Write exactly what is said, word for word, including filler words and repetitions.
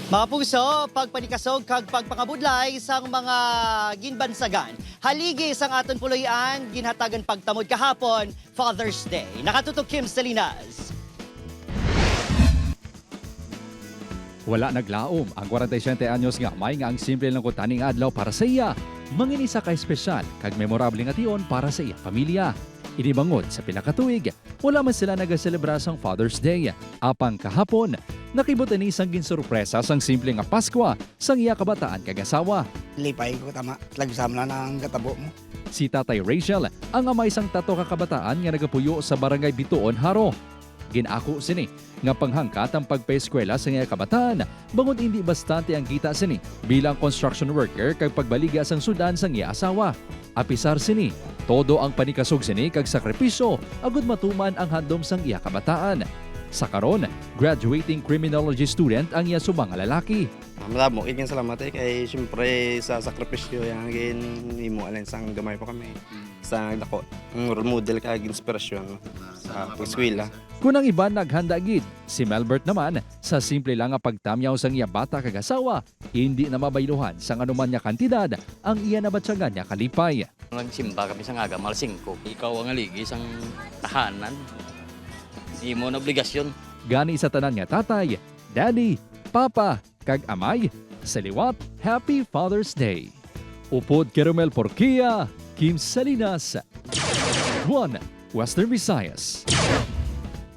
Mga puso, pagpanikasog kag pagpangabudlay sang mga ginbansagan. Haligi sang aton puloy-an, ginhatagan pagtamod kahapon, Father's Day. Nakatutok Kim Salinas. Wala naglaom ang kwarenta y siyete anyos nga amay nga ang simple lang kuntani nga adlaw para sa iya mangin isa ka espesyal kag memorable nga tion para sa iya pamilya. Ini bangod sa pila ka tuig, wala man sila nagaselebra sang Father's Day. Apang kahapon, nakibot ini sang ginsurpresa sang simple nga Paskwa sang iya kabataan kag asawa. Lipay ko, tama. Lagsam na ang katabo mo. Si Tatay Rachel, ang amay sang tatlo ka kabataan nga nagapuyo sa Barangay Bituon, Jaro. Gin-ako sini nga panghangkat ang pagpaeskwela sa iya kabataan, bangod indi bastante ang kita sini bilang construction worker kag pagbaligya sang sud-an sang iya asawa. Apisar sini, todo ang panikasog sini kag sakripisyo agud matuman ang handom sang iya kabataan. Sa karon, graduating criminology student ang iya subong nga lalaki. Ah, madamo gid nga salamat eh, kay siyempre sa sakripisyo yang gin imo alin sang gamay pa kami. Sa dako, ang role model kag inspirasyon sa pag-eskwela. Kun ang iban naghanda gid, si Melbert naman, sa simple lang nga pagtamyaw sang iya bata kag asawa, hindi na mabayluhan sang anuman nga kantidad ang iya nabatyagan nga kalipay. Nagsimba kami sa aga, mga alas singko. Ikaw ang haligi sang tahanan. Imo na obligasyon. Gani sa tanan nga tatay, daddy, papa, kag amay, sa liwat, Happy Father's Day. Upod kay Romel Porquia, Kim Salinas, One Western Visayas.